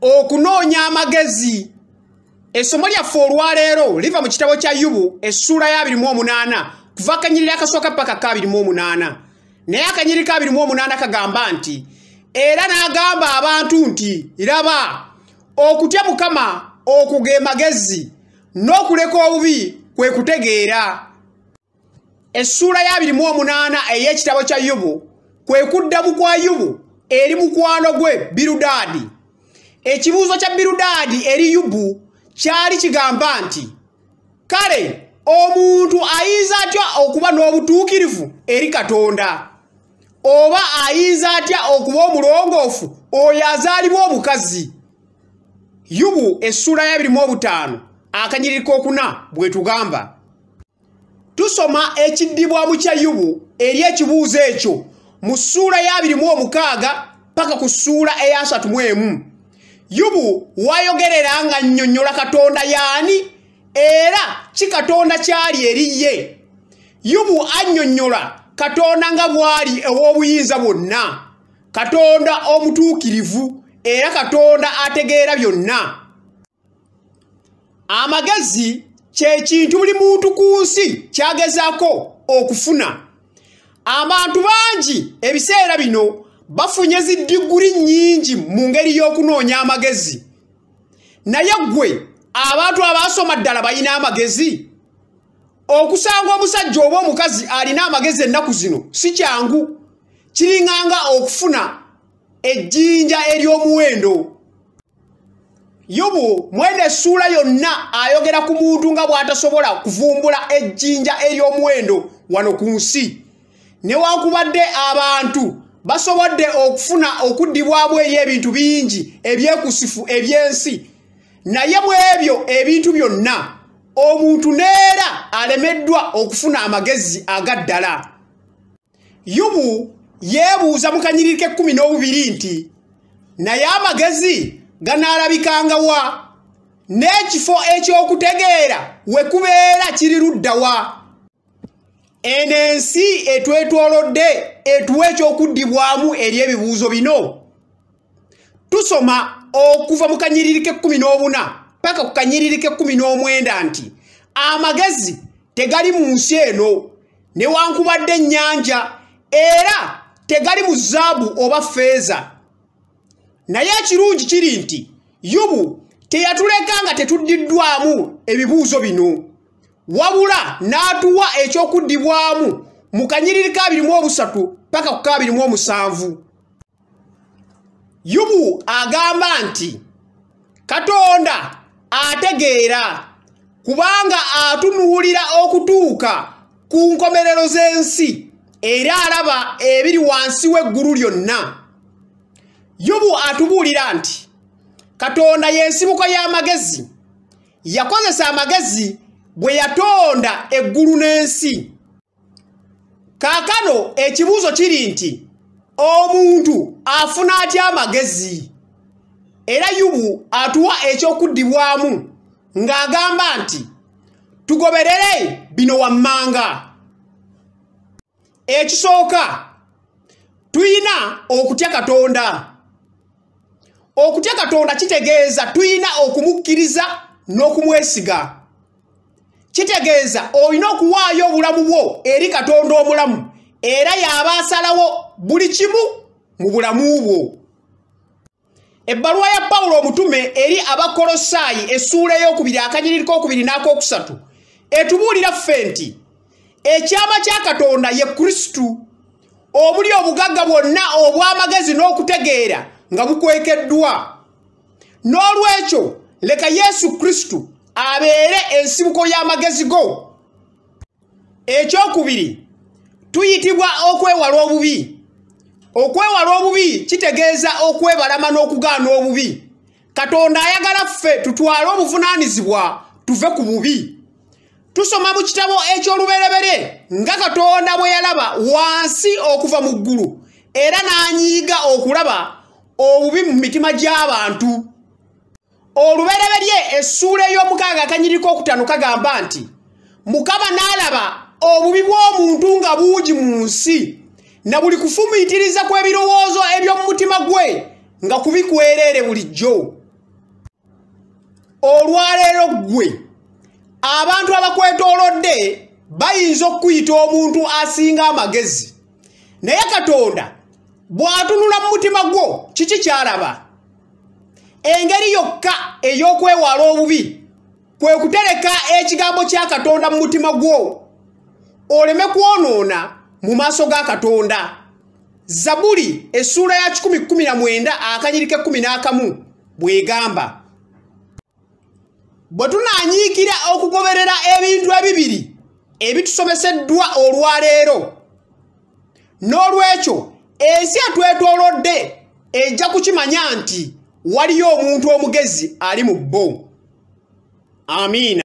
Okunoonya amagezi. Essomo lyaffe olwaleero liva mu kitabo kya Yubu essuula ya 28 kuva akanyiriri akasooka paka ka 28. Naye akanyiriri ka 28 kagamba nti, era n'agamba abantu nti, laba, okutya Mukama okwo ge magezi, n'okuleka obubi kwe kutegeera. Essuula ya 28 ey'ekitabo kya Yubu kwe kuddamu kwa Yubu eri mukwano gwe Birudaadi. Ekibuuzo kya Birudaadi eri Yubu kyali kigamba nti, kale omuntu ayinza atya okuba n'obutuukirivu eri Katonda? Oba ayinza atya okuba omulongoofu oyo azaalibwa omukazi? Yubu essuula ya 25 akanyiriri kookuna bwe tugamba. Tusoma ekiddibwamu kya Yubu eri ekibuuzo ekyo mu ssuula ya 26 paka ku ssuula eya 31. Yubu wayogerera nga nnyonnyola Katonda y'ani era ki Katonda kyali eri ye. Yubu annyonnyola Katonda nga bw'ali ow'obuyinza bwonna, Katonda omutuukirivu era Katonda ategeera byonna. Amagezi kye kintu buli muntu ku nsi kyagezaako okufuna. Abantu bangi ebiseera bino bafunye zi diguli nnyingi mu ngeri y'okunoonya amagezi. Naye ggwe abantu abaasoma ddala balina amagezi? Okusanga omusajja oba omukazi alina amagezi ennaku zino si kyangu, kiringanga okufuna ejjinja ery'omuwendo. Yubu mwene essuula yonna ayogera ku muntu nga bw'atasobola kuvumbula ejjinja ery'omuwendo wano ku nsi. Newankubadde abantu basobodde okufuna okuddibwamu eri ebintu bingi ebyekusifu eby'ensi, naye mu ebyo ebintu byonna omuntu neera alemeddwa okufuna amagezi agaddala. Yubu yeebuuza mu kanyiriri k'e12 nti, naye amagezi ganaalabikanga wa? N'ekifo eky'okutegeera we kubeera kiri ludda wa? Eno ensi etwetoolodde etuwa ekyokuddibwamu eri ebibuuzo bino. Tusoma okuva mu kanyiriri k'e14 paka ku kanyiriri k'e19 nti amagezi tegali mu nsi eno newankubadde ennyanja, era tegali mu zaabu oba ffeeza. Naye ekirungi kiri nti Yubu teyatuleka nga tetuddiddwamu ebibuuzo bino, wabula n'atuwa ekyokuddibwamu mu kanyiriri ka 23 paka ku ka 27. Yubu agamba nti Katonda ategeera kubanga atunuulira okutuuka ku nkomerero z'ensi era alaba ebiri wansi w'eggulu lyonna. Yubu atubuulira nti Katonda y'ensibuko y'amagezi, yakozesa amagezi bwe yatonda eggulu n'ensi. Kaakano ekibuuzo kiri nti omuntu afuna atya amagezi? Era Yubu atuwa ekyokuddibwamu ng'agamba nti tugoberere bino wammanga. Ekisooka, tuyina okutya Katonda. Okutya Katonda kitegeeza tuyina okumukkiriza n'okumwesiga. Kitegeeza olina okuwaayo obulamu bwo eri Katonda omulamu, era y'aba asalawo buli kimu mu bulamu bwo. Ebbaluwa ya Pawulo omutume eri Abakolosaayi essuula ey'okubiri akanyiriri k'okubiri n'akokusatu etubuulira ffe nti ekyama kya Katonda ye Kristo, omuli obugagga bwonna obw'amagezi n'okutegeera nga bukwekeddwa. N'olwekyo leka Yesu Kristo abeere ensibuko y'amagezi go. Ekyokubiri, tuyitibwa okwewala obubi. Okwewala obubi kitegeeza okwebalama n'okugaana obubi. Katonda ayagala ffe tutwale obuvunaanyizibwa tuve ku bubi. Tusoma mu kitabo eky'olubereberye nga Katonda bwe yalaba wansi okuva mu ggulu era n'anyiiga okulaba obubi mu mitima gy'abantu. Olubereberye essuula ey'omukaaga akanyiriri k'okutaano kagamba nti Mukama n'alaba obubi bw'omuntu nga bungi mu nsi, na buli kufumiitiriza kw'ebirowoozo eby'omu mutima gwe nga kubikwereere bulijjo. Olwaleero ggwe abantu abakwetoolodde bayinza okukuyita omuntu asinga amagezi, naye Katonda bw'atunula mu mutima gwo kiki ky'alaba? Engeri yokka ey'okwewala obubi kwe kutereka ekigambo kya Katonda mu mutima gwo, oleme kwonoona mu maaso ga Katonda. Zabuli essuula ya 119 akanyiri k'e11 bw'egamba, bwe tunaanyiikira okugoberera ebintu ebibiri ebitusomeseddwa olwaleero, n'olwekyo ensi etwetoolodde ejja kukimanya nti waliyo omuntu omugezi ali mu bo. Amiina.